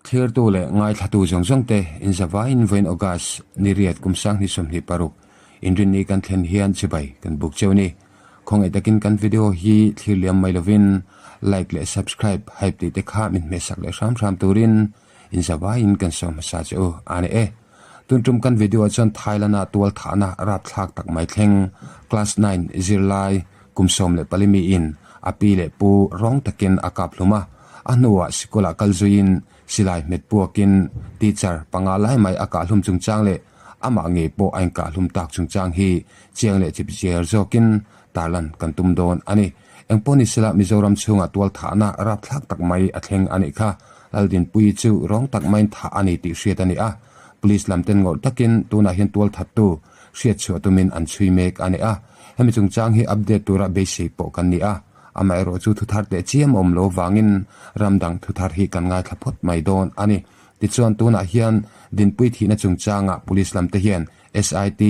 Thlirtu leh ngaithlatu zawng zawng te inzavaiin vawiin August ni riat kum 2026 inrinni kan thlen hian chibai kan buk cheu ni. Khawngaih takin kan video hi thlir liam mai lovin like leh subscribe hype tih te kha min hmehsak leh hram hram turin inzavaiin kan sawi hmasa che u a ni e. Tun tum kan video ah chuan Thailand-a tual thahna rapthlak tak mai thleng class nine zirlai kum 14 miin a pi leh pu rawng takin a kap hlum a, a hnuah sikulah kal zuiin silai hmet puakin teacher panga lai mai a kah hlum chungchang leh amah ngei pawh a inkah hlum tak chungchang hi chiang leh chip chiar zawkin tarlan kan tum dawn a ni. Engpawh ni sela Mizoram chhungah tual thahna rapthlak tak mai a thleng a nih kha. Laldinpuii chu rawng tak maiin thah a ni tih hriat a ni a, Police lam ten ngawrh takin tunah hian tual thattu hriat chhuah tumin an chhui mek a ni a, hemi chungchang hi update tura beisei pawh kan ni a, amaherawh chu thuthar teh chiam awm lo vangin ram dang thuthar hi kan ngaithla phawt mai dawn a ni. Tichuan tunah hian Dinpui thihna chungchangah Police lam te hian SIT,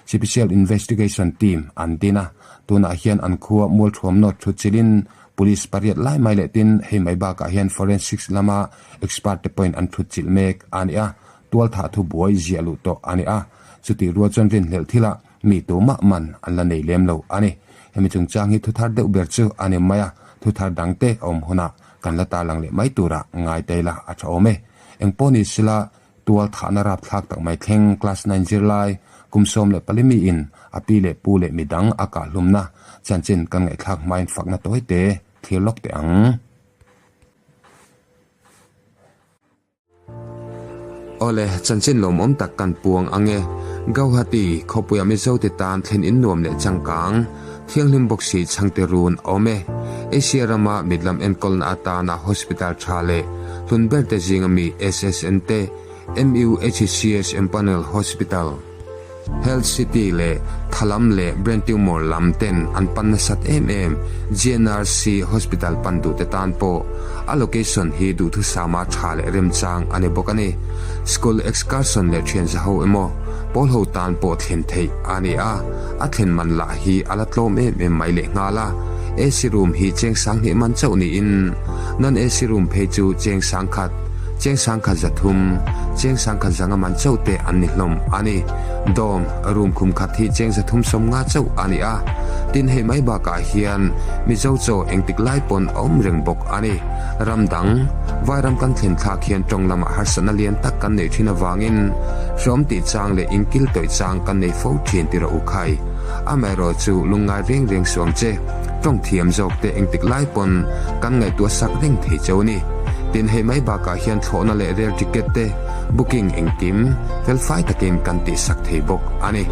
Special Investigation Team, an din a, tunah hian an khua Mualthuam North thu chilin Police pariat lai mai leh tin hei mai bakah hian Forensics lama expert te pawhin an thut chilh mek a ni a, tualthah thu buai ziah luh tawh a ni a, chutih rual chuan rinhlelh thilah mi tumah man an la nei lem lo a ni. Hemi chungchang hi thuthar deuh ber chu a ni mai a, thuthar dangte a awm hunah kan la tarlang leh mai turah ngai ta ila a tha awm e. Engpawh ni sila tual thahna rapthlak tak mai thleng class nine zirlai kum 14 miin a pi leh pu leh midang a kah hlumna chanchin kan ngaihthlak hmain fakna tawi te thlir lawk teh ang. Awle, chanchin lawmawm tak kan puang ang e. Gauhati, khawpuia Mizote tan thlen in nuam leh changkang, thianghlim bawk si chhangte run a awm e. Asia rama mitlam enkawlna atana hospital tha leh hlun berte zinga mi SSN te, MUHCS Empanel Hospital, Health City leh Thalam leh Brain Tumor lam ten an pan nasat em em GNRC Hospital pan duhte tan pawh a location hi duhthusama tha leh remchang a ni bawk a ni. School excursion leh thian zaho emaw pawl ho tan pawh thlen theih a ni a, a thlen man lah hi a la tlawm em em mai leh nghal a. AC room hi cheng 2000 man chauh niin non AC room phei chu cheng 1000, cheng 1300, cheng 1005 man chauh te an ni hlawm a ni. Dorm room khum khat hi cheng 350 chauh a ni a, tin hei mai bakah hian Mizo chaw engtik lai pawn a awm reng bawk a ni. Ram dang, Vairam kan thlen thlak hian tawng lamah harsatna lian tak kan neih thin avangin hrawm tih chang leh inkil tawih chang kan nei fo thin ti rawh u khai. Amaherawh chu lungngai reng reng suang che, tawng thiam zawk te engtik lai pawn kan ngaihtuah sak reng thei cheu a ni. Tin hei mai bakah hian thlawhna leh rel ticket te booking engkim felfai takin kan tih sak thei bawk a ni.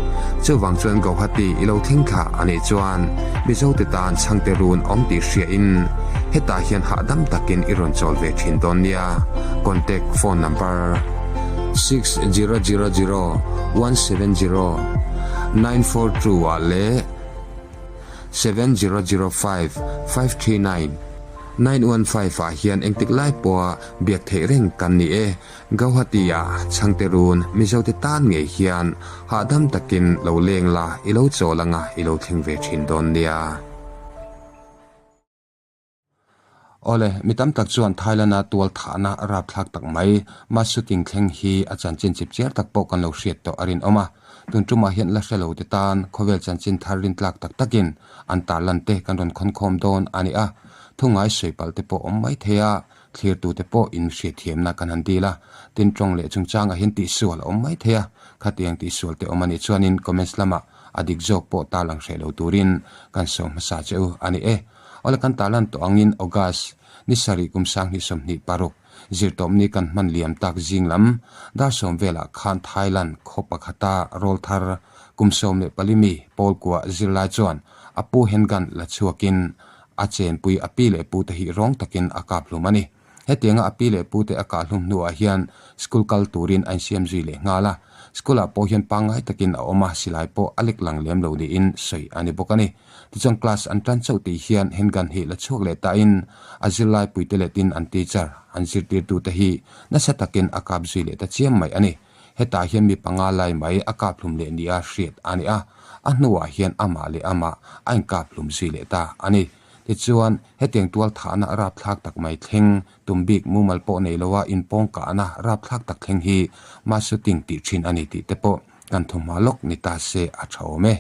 Chuvang chuan Gauhati i lo thleng thla a nih chuan Mizote tan chhangte run awm tih hriain hetah hian hahdam takin i rawn chawl ve thin dawn nia. Contact phone number, 6000 170 942 ah leh 7005 539 915 ah hian engtik lai pawha biak theih reng kan ni e. Gauhati-ah chhangte run Mizote tan ngei hian hahdam takin lo leng la i lo chawl anga i lo thleng ve thin dawn nia. Awle, mi tam tak chuan Thailand-a tual thahna rapthlak tak mai mass shooting thleng hi a chanchin chip chiar tak pawh kan lo hriat tawh a rinawm a. Tun tumah hian la hre lo te tan khawvel chanchin thar rintlak tak takin an tarlan te kan rawn khawnkhawm dawn a ni a. Thu ngai sawi palh te pawh awm mai thei a, thlirtute pawh in hriatthiamna kan han dil a. Tin tawng leh chungchangah hian tihsual a awm mai thei a, khatiang tihsual te awm a nih chuanin comments lamah a dik zawk pawh tarlang hreh lo turin kan sawi hmasa che u a ni e. Awle kan tarlan tawh angin August ni sarih kum 2026 zirtawpni kan hman liam tak zing lam dar sawm velah khan Thailand khaw pakhata rawl thar kum 14 mi pawl kuah zirlai chuan a pu handgun la chhuakin a chenpui a pi leh pu te hi rawng takin a kap hlum a ni. Hetianga a pi leh pu te a kah hlum hnuah hian school kal turin a insiam zui leh nghal a. School ah pawh hian pangngai takin a awm a, silai pawh a lek lang lem lo niin sawi a ni bawk a ni. Tichuan class an tan chauh tih hian handgun hi la chhuak leh tain a zirlai puite leh tin an teacher, an zirtirtu te hi nasa takin a kap zui leh ta chiam mai a ni. Hetah hian mi panga lai mai a kap hlum leh nia hriat a ni a, a hnuah hian amah leh amah a inkap hlum zui leh ta a ni. Tichuan, hetiang tual thahna rapthlak tak mai thleng tum bik mumal pawh nei loa inpawng kahna rapthlak tak thleng hi mass shooting tih thin a ni tih te pawh kan thawmhma lawk ni ta se a tha awm e.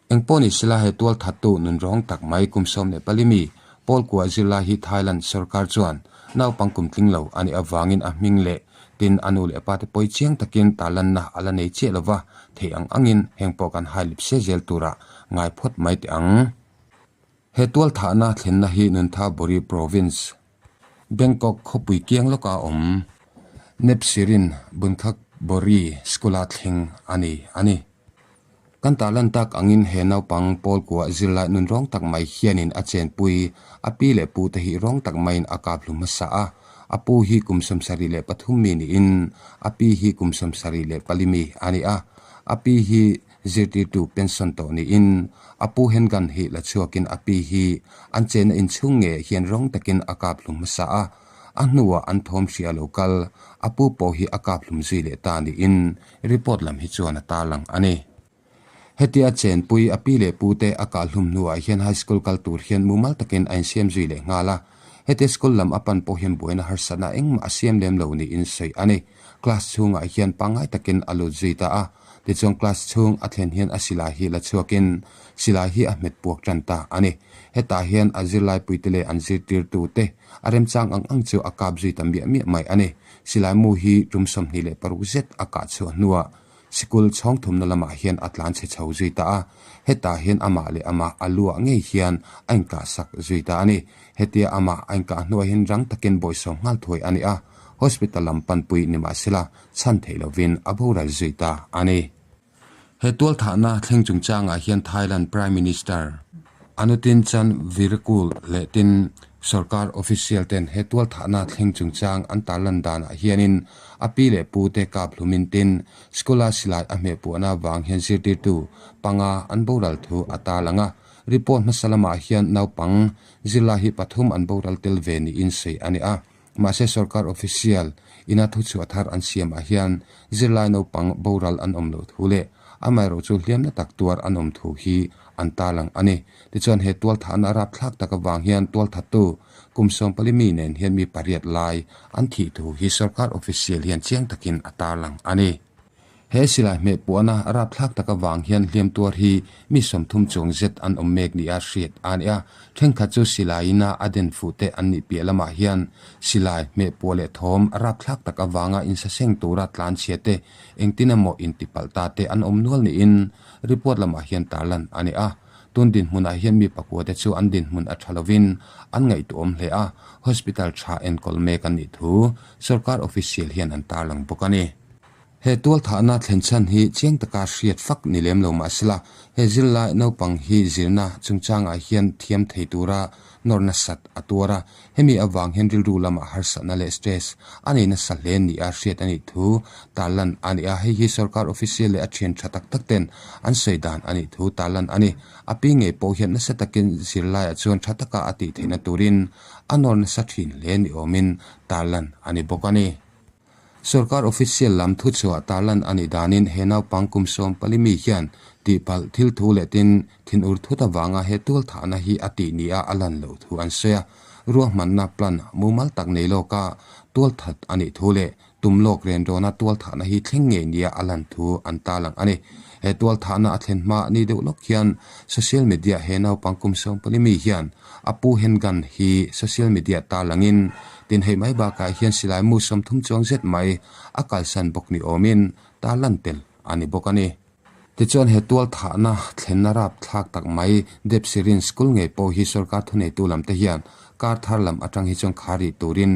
Engpawh ni sela he tual thattu nunrawng tak mai kum 14 mi Paul Kua zirlai hi Thailand sorkar chuan naupang kum tling lo a nih avangin a hming leh tin a nu leh a pate pawi chiang takin tarlanna a la nei chiah lova, theih ang angin heng pawh kan hai lip se zel turah ngai phawt mai teh ang. He tual thahna thlenna hi Nonthaburi Province, Bangkok khawpui kiang lawka awm Nepsirin Bunkhakbori School-a thleng a ni a ni. Kan tarlan tak angin he naupang pawl kuah zirlai nun rawng tak mai hianin a chenpui a pi leh pu te hi rawng tak maiin a kap hlu hmasa a. A pu hi kum 73 mi niin a pi hi kum 74 mi a ni a. A pi hi zirtirtu pension tawh niin a pu handgun hi la chhuakin a pi hi an chenna inchhung nge hian rawng takin a kap hlu hmasa a. A hnuah an thawm hria lo kal a pu pawh hi a kap hlum zui leh ta niin Report lam hi chuan a tarlang a ni. Hetia chenpui a pi leh pute a kah hlum hnuah hian high school kal tur hian mumal takin a insiam zui leh nghal a. Hetia school lam a pan pawh hian buaina harsatna engmah a siam lem lo niin sawi a ni. Class chhungah hian pangngai takin a lut zui ta a. Tichuan class chhung a thlen hian a silai hi la chhuakin silai hi a hmet puak tan ta a ni. Hetah hian a zirlaipuite leh an zirtirtute a remchang ang ang chu a kap zui ta miah miah mai a ni. Silai mu hi tum 26 zet a kah chhuah hnuah sikul chhawng thumna lamah hian a tlan chhe chho zui ta a, hetah hian amah leh amah a luah ngei hian a inkah sak zui ta a ni. Hetia amah a inkah hnuah hian rang takin bawihsawm nghal thuai a ni a, hospital lam panpui ni mahsela chhan theih lovin a boral zui ta a ni. He tualthahna thleng chungchangah hian Thailand Prime Minister Anutin Chanvirakul leh tin sorkar official ten he tualthahna thleng chungchang an tarlan danah hianin a pi leh pu te kap hlumin tin school-a silai a hmehpuahna vang hian zirtirtu panga an boral thu a tarlang a. Report hmasa lamah hian naupang zirlai hi pathum an boral tel ve niin sawi a ni a. Mahse sorkar official ina thuchhuah thar an siamah hian zirlai naupang boral an awm loh thu leh amaherawh chu hliamna tak tuar an awm thu hi an tarlang a ni. Tichuan he tualthahna rapthlak tak avang hian tualthattu kum 14 mi nen hian mi pariat lai an thih thu hi sorkar official hian chiang takin a tarlang a ni. He silai hmeh puahna rapthlak tak avang hian hliam tuar hi mi 30 chuang zet an awm mek nia hriat a ni a. Thenkhat chu silaiin a a den fuh te an nih piah lamah hian silai hmeh puah leh thawm rapthlak tak avanga insaseng tura tlanchhia te engtin emaw intipalh ta te an awm nual niin report lamah hian tarlan a ni a. Tun dinhmunah hian mi pakua te chu an dinhmun a tha lovin an ngaihtuahawm hle a, hospital tha enkawl mek an nih thu sorkar official hian an tarlang bawk a ni. He tualthahna thlen chhan hi chiang taka hriat fak ni lem lo mahsela, he zirlai naupang hi zirna chungchangah hian thiam thei tura nawr nasat a tuar a, hemi avang hian rilru lamah harsatna leh stress a nei nasa hle nia hriat a nih thu tarlan a ni a, hei hi sorkar official leh a thian tha tak tak ten an sawi dan a nih thu tarlan a ni. A pi ngei pawh hian nasa takin zirlaiah chuan tha taka a tih theihna turin a nawr nasa thin hle ni awmin tarlan a ni bawk a ni. Sorkar official lam thuchhuah tarlan a nih danin he naupang kum 14 mi hian tihpalh thil thu leh tin thinur thut avanga he tualthahna hi a tih nia a lan loh thu an sawi a. Ruahmanna plan mumal tak nei lawka tualthat a nih thu leh tum lawk ren rawna tualthahna hi thleng ngei nia a lan thu an tarlang a ni. He tualthahna a thlen hma ni deuh lawk hian social media he naupang kum 14 mi hian A pu handgun hi social media tarlangin tin hei mai bakah hian silai mu 30 chuang zet mai a kalsan bawk ni awmin tarlan tel a ni bawk a ni. Tichuan he tual thahna thlenna rap thlak tak mai Dep Sirin School ngei pawh hi sorkar thuneitu lam te hian kar thar lam atang hi chuan khar rih turin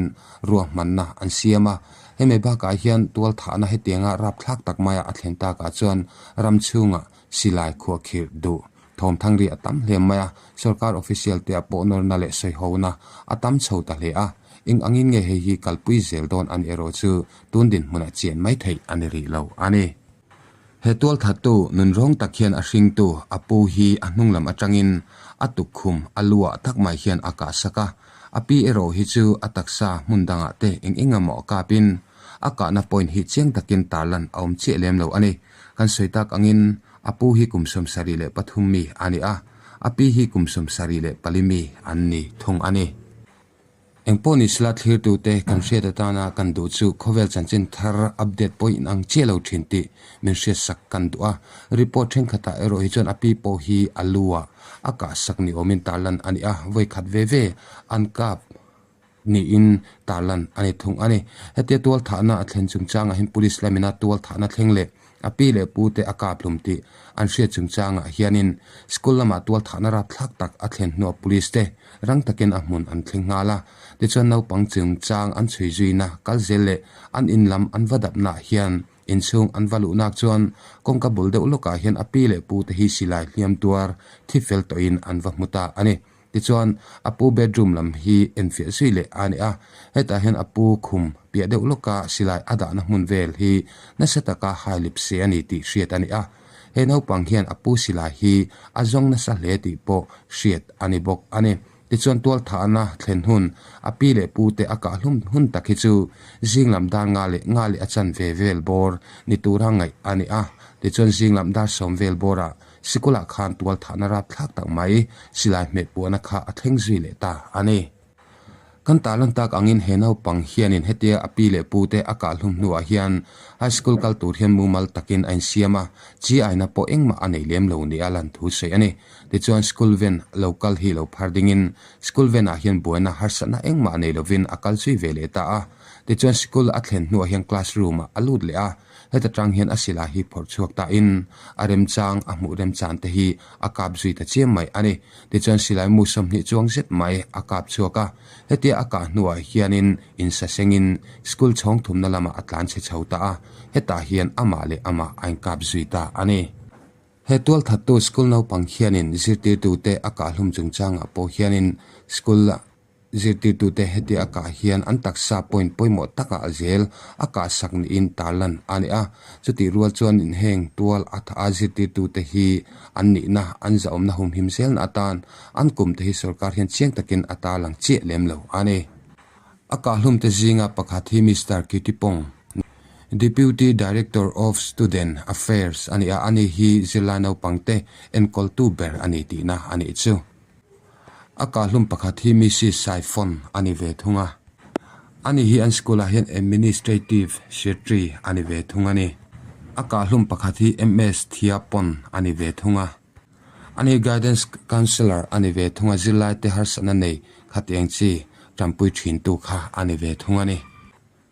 ruahmanna an siam a. Hemi bakah hian tual thahna hetianga rap thlak tak maia a thlen takah chuan ram chhungah silai khuahkhirh duh Thawmthang ri a tam hle mai a, sorkar official te a pawh nawrna leh sawihona a tam chho ta hle a. Eng angin nge hei hi kalpui zel dawn a ni erawh chu tun dinhmunah chian mai theih a ni rih lo a ni. He tualthattu nunrawng tak hian a hringtu a pu hi a hnung lam atangin a tukkhum a luah tak mai hian a kah sak a, a pi erawh hi chu a taksa hmun dangah te eng eng emaw a kapin a kahna point hi chiang takin tarlan a awm chiah lem lo a ni. Kan sawi tak angin a pu hi kum 73 mi a ni a. A pi hi kum 74 mi an ni thung a ni. Engpawh ni sela thlirtute kan hriat atana kan duh chu khawvel chanchin thar update pawh inang chiah lo thin tih min hriatsak kan duh a. Report thenkhatah erawh hi chuan a pi pawh hi a lu ah a kahsak ni awmin tarlan a ni a, vawi khat ve ve an kap niin tarlan a ni thung a ni. Hetia tualthahna a thlen chungchangah hian police lamina tualthahna thleng leh A pi leh pu te a kap hlum tih an hriat chungchangah hianin school lamah tualthahna rapthlak tak a thlen hnuah police te rang takin a hmun an thleng nghal a. Tichuan naupang chungchang an chhui zuina kal zel leh an in lam an va dapnaah hian inchhung an va luhnak chuan kawngka bul deuh lawkah hian a pi leh pu te hi silai hliam tuar thi fel tawhin an va hmu ta a ni. Tichuan, a pu bedroom lam hi enfiah zui leh a ni a, hetah hian a pu khum piah deuh lawka silai a dahna hmun vel hi nasa taka hai lip se a ni tih hriat a ni a. He naupang hian a pu silai hi a zawng nasa hle tih pawh hriat a ni bawk a ni. Tichuan tualthahna thlen hun a pi leh pu te a kah hlum hun tak hi chu zing lam dar nga leh nga leh a chanve vel bawr ni tura ngaih a ni a. Tichuan zing lam dar sawm vel bawrah Sikulah khan tualthahna rapthlak tak mai silai hmeh puahna kha a thleng zui leh ta a ni. Kan tarlan tak angin he naupang hianin hetia a pi leh pu te a kahhlum hnuah hian high school kal tur hian mumal takin a insiam a, chi aina pawh engmah a nei lem lo nia lan thu sawi a ni. Tichuan school van lo kal hi lo phar dingin school van ah hian buaina harsatna engmah nei lovin a kal zui ve leh ta a. Tichuan sikul a thlen hnuah hian classroom ah a lut leh a, Heta tang hian a silai hi phawrh chhuak ta in a remchang a hmuh remchan te hi a kap zui ta chiam mai a ni. Tichuan silai mu 20 chuang zet mai a kap chhuak a, hetia a kah hnuah hianin insasengin school chhawng thumna lamah a tlan chhe chho ta a, hetah hian amah leh amah a inkap zui ta a ni. He tualthattu school naupang hianin zirtirtute a kahhlum chungchangah pawh hianin school Zirtirtute heti a kah hian an taksa point pawimawh takah zel a kahsak niin tarlan a ni a. Chutih rual chuan inheng tual a tha a zirtirtute hi an nihna, an zahawmna humhim zelna atan an kumte hi sorkar hian chiang takin a tarlang chiah lem lo a ni. A kahhlumte zinga pakhat hi Mister Kitipong, Deputy Director of Student Affairs a ni a, ani hi zirlai naupangte enkawltu ber a ni tihna a nih chu. A kahhlum pakhat hi Mrs Saifon a ni ve thung a. Ani hi an school ah hian Administrative Secretary a ni ve thung a ni. A kahhlum pakhat hi MS Thiapon a ni ve thung a. Ani Guidance Counsellor a ni ve thung a, zirlai te harsatna nei khatiang chi tanpui thintu kha a ni ve thung a ni.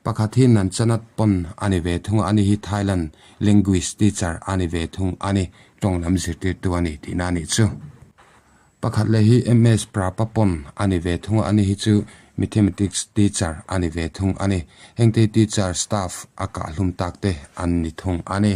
Pakhat hi Nanchanat pawn a ni ve thung a, ani hi Thailand language teacher a ni ve thung a ni, tawng lam zirtirtu a ni tihna a nih chu. Pakhat leh hi MS Prapa pawn a ni ve thung a, ani hi chu Mathematics teacher a ni ve thung a ni. Hengte hi teacher staff a kahhlum tak te an ni thung a ni.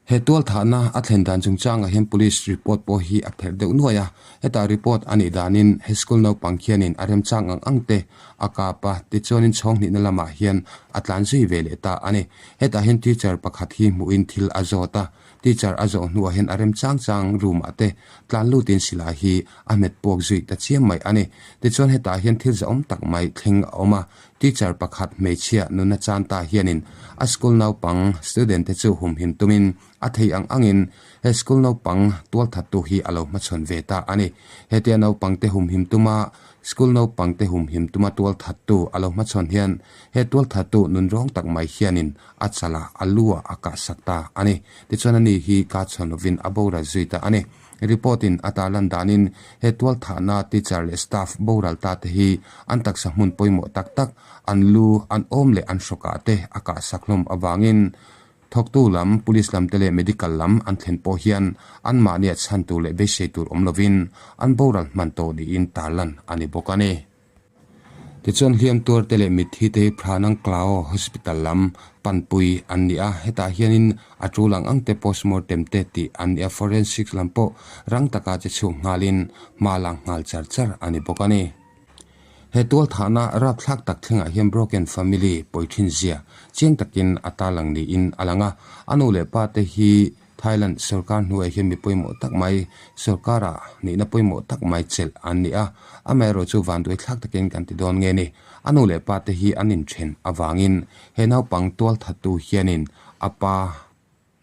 He tualthahna a thlen dan chungchangah hian police report pawh hi a pherh deuh nuai a, hetah report a nih danin he school naupang khianin a remchang ang ang te a kap a, tichuanin chhawng hnihna lamah hian a tlan zui ve leh ta a ni. Hetah hian teacher pakhat hi hmuhin thil a zawt a, teacher a zawh hnuah hian a remchang chang room ah te tlan lutin silai hi a hmet puak zui ta chiam mai a ni. Tichuan hetah hian thil zahawm tak mai thleng a awm a, Teacher pakhat hmeichhia nuna chan ta hianin a school naupang student te chu humhim tumin a thei ang angin he school naupang tualthattu hi a lo hmachhawn ve ta a ni. Hetia naupang te humhim tuma school naupang te humhim tuma tualthattu a lo hmachhawn hian he tualthattu nunrawng tak mai hianin a chalah a lu ah a kahsak ta a ni. Tichuan ani hi ka chhawn lovin a boral zui ta a ni. Report in a tarlan danin he tualthahna teacher leh staff boral ta te hi an taksa hmun pawimawh tak tak an lu, an awm leh an hrawkah te a kahsak hlawm avangin thawktu lam, police lam te leh medical lam an thlen pawh hian anmahnia chhan tur leh beisei tur awm lovin an boral hman tawh niin tarlan a ni bawk a ni. Tichuan hliam tuarte leh mitthi te hi Phranang Klao Hospital lam panpui an ni a, hetah hianin a tul ang ang te postmortem te tih an ni a, forensics lam pawh rang taka che chhuak nghalin hma lak nghal char char a ni bawk a ni. He tualthahna rapthlak tak thlengah hian Broken Family pawi thin zia chiang takin a tarlang niin a lang a, a nu leh pa te hi Thailand sorkar hnuaiah hian mi pawimawh tak mai, sorkara nihna pawimawh tak mai chelh an ni a, amaherawh chu vanduai thlak takin kan ti dawn nge ni. A nu leh pa te hi an inthen avangin he naupang tualthattu hianin a pa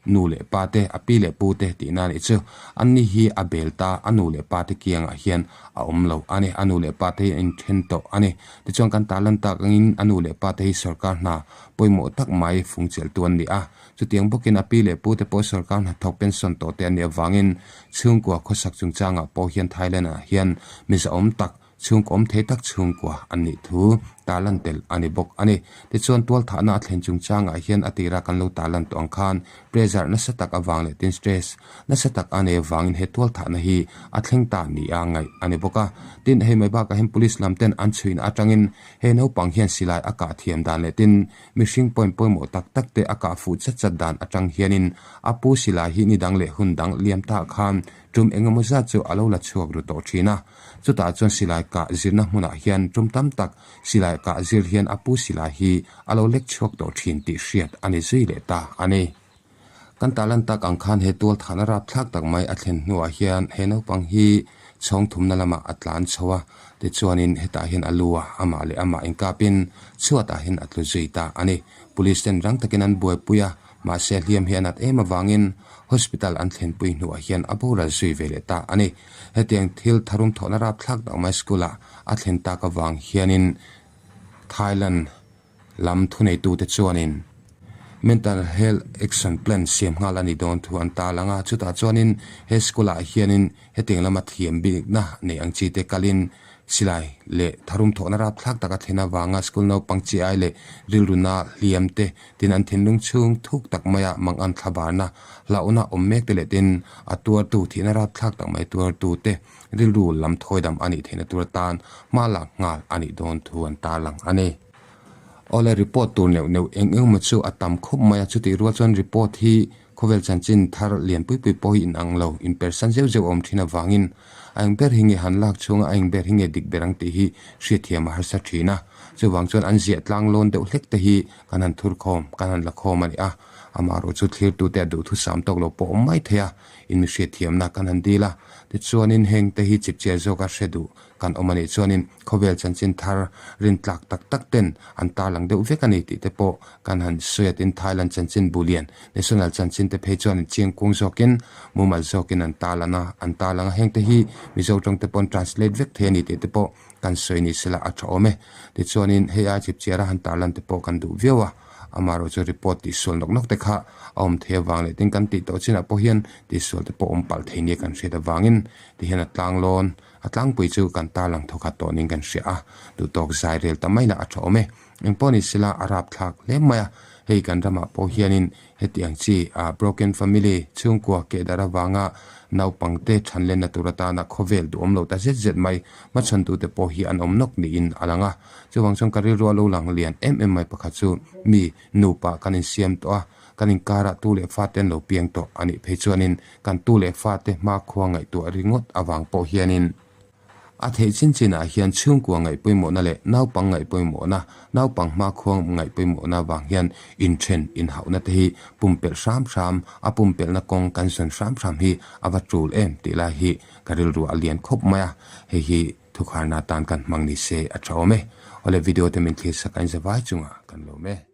nu leh pa te, a pi leh pu te tihna a nih chu. Anni hi a bel ta, a nu leh pa te kiangah hian a awm lo a ni. A nu leh pa te hi a inthen tawh a ni. Tichuan kan tarlan tak angin a nu leh pa te hi sorkar hna pawimawh tak mai fungcheltu an ni a. Chutiang bawkin a pi leh pu te pawh sorkar hnathawk pension tawh te an nih avangin chhungkua khawsak chungchangah pawh hian Thailand-ah hian mizawm tak Chhungkaw awm thei tak chhungkua an nih thu tarlan tel a ni bawk a ni. Tichuan tualthahna a thlen chungchangah hian a tira kan lo tarlan tawh ang khan pressure nasa tak avang leh tin stress nasa tak a nei avangin he tualthahna hi a thleng ta nia ngaih a ni bawk a. Tin, hei mai bakah hian police lam ten an chhuihna atangin he naupang hian silai a kah thiam dan leh tin mihring point pawimawh tak tak te a kah fuh chat chat dan atang hianin a pu silai hi ni dang leh hun dang liam ta khan tum engemaw zat chu a lo la chhuak ru tawh thin a. Chutah chuan silai kah zirna hmunah hian tum tam tak silai kah zir hian a pu silai hi a lo lek chhuak tawh thin tih hriat a ni zui leh ta a ni. Kan tarlan tak ang khan he tual thahna rapthlak tak mai a thlen hnuah hian he naupang hi chhawng thumna lamah a tlan chho a, tichuanin hetah hian a lu a, amah leh amah inkapin chhuatah hian a tlu zui ta a ni. Police ten rang takin an buaipui a, Mahse hliam hi a nat em avangin hospital an thlenpui hnuah hian a boral zui ve leh ta a ni. Hetiang thil tharum thawhna rapthlak tak mai school ah a thlen tak avang hianin Thailand lam thuneitute chuanin Mental Health Action Plan siam nghal a ni dawn thu an tarlang a, chutah chuanin he school ah hianin Hetiang lama thiam bikna nei ang chi te kalin silai leh tharum thawhna rapthlak taka thlen avanga school naupang chi ai leh rilruna hliam te tin an thinlung chhung thuk tak maia mangan thlabarna hlauhna awm mek te leh tin a tuartu thihna rapthlak tak mai tuartu te rilru lam thawidam a nih theihna tur atan hma lak nghal a nih dawn thu an tarlang a ni. Awle report tur neuh neuh eng eng emaw chu a tam khawp mai a, chutih rual chuan report hi Khawvel chanchin thar lian pui pui pawh hi inang lo, inpersan zeuh zeuh a awm thin avangin a eng ber hi nge han lak chhunga a eng ber hi nge dik ber ang tih hi hriatthiam a harsa thin a. Chuvang chuan an ziah tlang lawn deuh hlek te hi kan han thur khawm, kan han la khawm a ni a. Amaherawh chu thlirtute a duhthusam tawk lo pawh awm mai thei a, in mi hriatthiamna kan han dil a. Tichuanin heng te hi chipchiar zawka hre duh Kan awm a nih chuanin khawvel chanchin thar rintlak tak tak ten an tarlang deuh vek a ni tih te pawh kan han sawi a, tin Thailand chanchin bu lian National chanchin te phei chuan chiangkung zawkin mumal zawkin an tarlan a, an tarlang a, heng te hi Mizo tawng te pawn translate vek thei a ni tih te pawh kan sawi ni sela a tha awm e. Tichuanin hei ai chipchiara han tarlan te pawh kan duh viau a, amaherawh chu report tihsual nawk nawk te kha a awm thei avang leh tin kan tih tawh chinah pawh hian tihsual te pawh awm palh thei nia kan hriat avangin tihian a tlanglawn A tlangpui chu kan tarlang thawkhat tawh niin kan hria a, duhtawk zai rel ta mai lah a tha awm e. Engpawh ni sela a rapthlak hle mai a, hei kan ramah pawh hianin heti ang chi a broken family chhungkua keh darh avanga naupangte thanlenna tur atana khawvel duhawm lo ta zet zet mai hmachhawntute pawh hi an awm nawk niin a lang a. Chuvang chuan ka rilru a lo lang lian em em mai pakhat chu mi nupa kan insiam tawh a, Kan inkarah tu leh fate an lo piang tawh a nih phei chuanin kan tu leh fate hmakhua ngaihtuah ringawt avang pawh hianin a theih chin chinah hian chhungkua ngaihpawimawhna leh naupang ngaihpawimawhna, naupang hmakhua ngaihpawimawhna avang hian inthen inhauhna te hi pumpelh hram hram, a pumpelhna kawng kan zawn hram hram hi a va tul em tih lai hi ka rilru a lian khawp mai a, hei hi thukharna atan kan hmang ni se a tha awm e. Awle video te min thlir sak a inzavai chungah kan lawm e.